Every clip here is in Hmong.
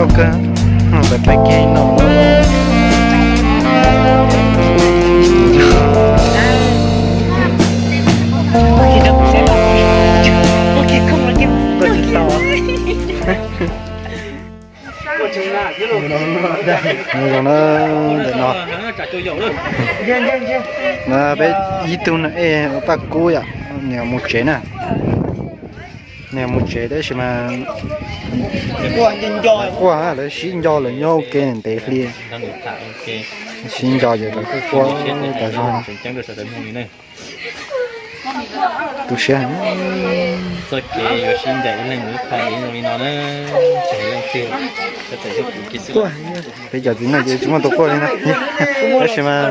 Tau kawg, peb peb kiag no. Mus zoo na, ntawm no. No peb ib tug no es paj kub yom, nws mus tsev na. Nws mus tsev tab sis mas quaj, lawv sib nco lawv nyob ua ke ntev hli. Sib nco ces lawv kuj quaj tas zog. Tu siab. Txoj kev yuav sib ncaim ib leeg mus ib qho zoo li no na, tsis hais leej twg. Peb cov txiv neej ces tsis muaj tus quaj li na. Tab sis mas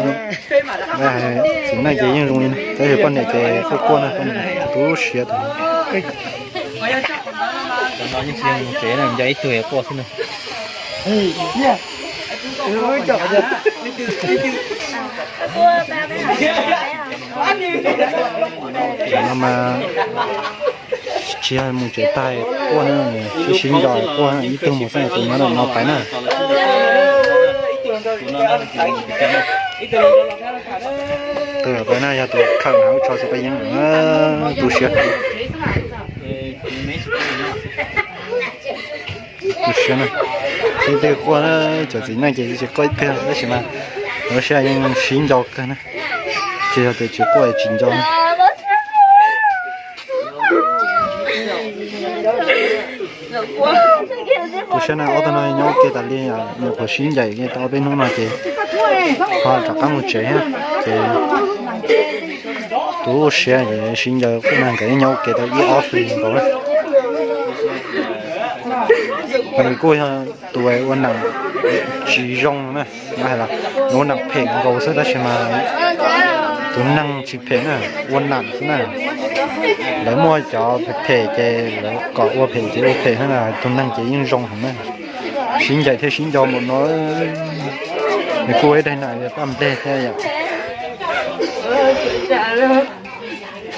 txiv neej ces yeej zoo li na, tab sis poj niam ces quaj quaj na, poj niam tu siab tas. Cov no yeej tsis yog mus tsev na, nco ib tug quaj xwb na. Cov no mas tsis yog mus tsev tag quaj na, sib sib nco quaj, ib tug mus xwb, tus nyob ntawm no pais na. Tus pais na yog tus khawm hauv tso xwb pab yeeb, tu siab. Tu siab na. Leej twg quaj na, cov txiv neej ces tsis quaj ib pliag tab sis mas lawv sib yeej sib nco kawg na. Tsis yog tias tsis quaj tsis nco na. Tu siab na, ob tug no nyob ua ke tas li, nyuam qhuav sib ncaim tau ob peb hnub no ces ho rov qab mus tsev thiab ces tu siab ces sib nco quaj na, nkawd nyob ua ke tau ib ob hlis nkaus na. Nws kuj yog tus ua nam tsis zoo na, ua nam phem nkaus xwb tab sis mas tus neeg tsis phem na, ua nam xwb na. Lawv muaj cov phem phem ces lawv kom ua phem ces ua phem xwb na, tus neeg ces yeej zoo heev na. Sib ncaim thiab sib nco npaum no, nws kuj ib daig nam paj nplej thiab yom.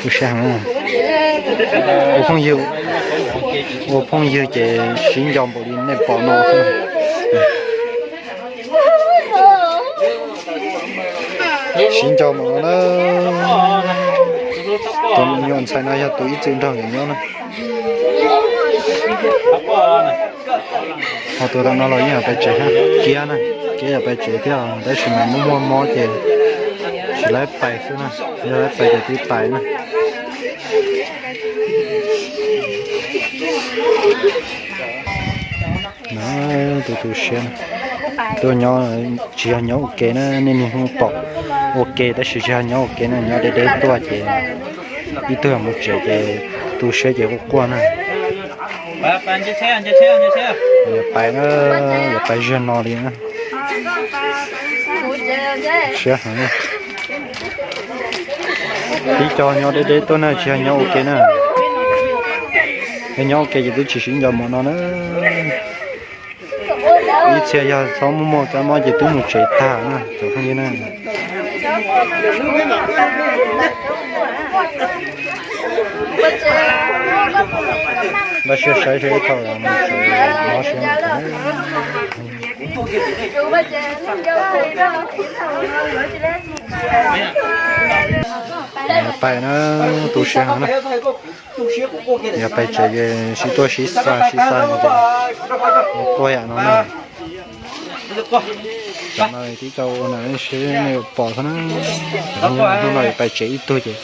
Ua phooj ywg, ua phooj ywg ces sib nco npaum li nej pom no. Sib nco npaum no na. Tus me nyuam ntxhais no yog tus ib txwm nrog nkawd nyob na. Ho tus tom no los yeej yuav pais tsev thiab, Kiab na, Kiab yuav pais tsev thiab tab sis mas muaj muaj mob ces tsis laib pais xwb na, yog laib pais ces twb pais na. Na, tus tu siab na, tuaj nyob tsis yog nyob ua ke na, nej niaj hnub pom ua ke tab sis tsis yog nyob ua ke na, nyob deb deb tuaj ces ib tug mus tsev ces tu siab ces quaj quaj na. Yuav pais na, yuav pais zaum no li na. Siab heev. Tib co nyob deb deb tuaj na, tsis yog nyob ua ke na. Yog nyob ua ke ces twb tsis sib nco npaum no na. Ib txhia yog txhob muaj muaj kab mob ces twb mus tsev tag na cov phooj ywg na. Npaj siab saib seb thaum mus tsev mob siab. Pais na, tu siab heev na. Yog pais tsev ces sib tuaj sib xa sib xa no ces quaj yam no na. Tam no tib co ua nam seb nej pom xwb na. Hnub no pais tsev ib tug ces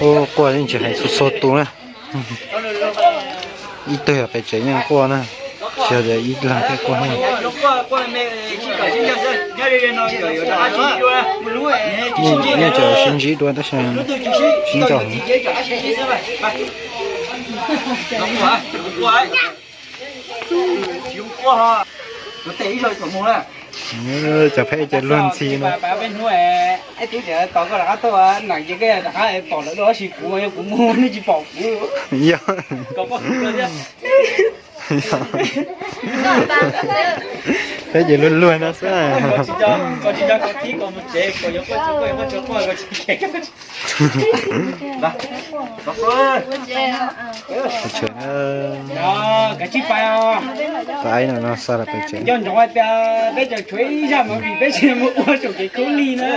quaj quaj yeej tsis hais txhua txhua tus na. Ib tug yog pais tsev yeej quaj na, tsis yog tias ib leeg thiaj quaj na. Yeej tseem sib ntsib dua tab sis sib nco heev. Cov pheej ces luag ntxhi no. Yog. Peb ces luag luag no xwb. Pais no no xa los pais tsev. Nco ntsoov hais tias peb tseem tshuav ib zaj movie peb tsis mus ua saum kev khaub lig na.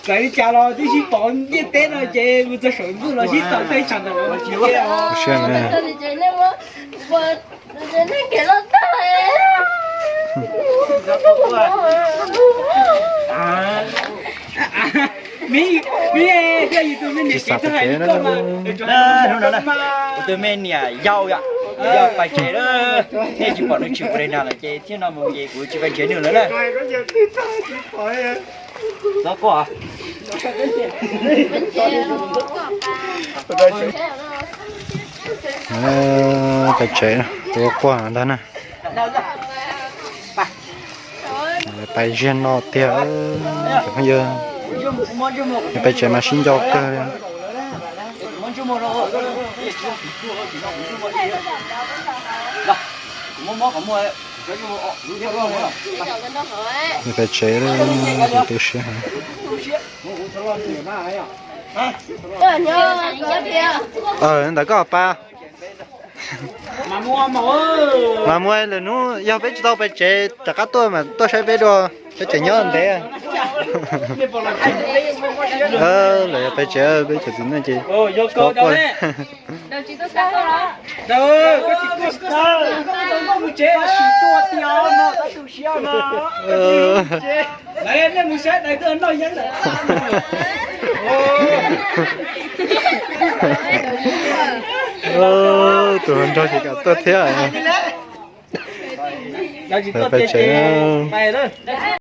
Txawm li cas los twb sib pom ntiaj teb no ces mus txog saum ntuj los sib tau tej tsam ntawm Hnub no kuv tus me niam yau yom, yog pais tsev lawm, nej tsis pom nws tshwm pes na lawm ces thiab no mus ces kuv tsis pais tsev nws lawm na. Pais tsev, tus quaj ntag na. Pais ziag no tiag, cov phooj ywg. Pais tsev mas sib nco kawg. Pais tsev tu siab heev. Ntawm koj pas. Mas muaj lwm hnub yog peb tsis tau pais tsev rov qab tuaj mas tuaj saib peb dua, peb tseem nyob ntev. Lawv yog pais tsev peb cov txiv neej ces tau quaj. Tus hluas nraug ces kam tuaj thiab. Pais tsev.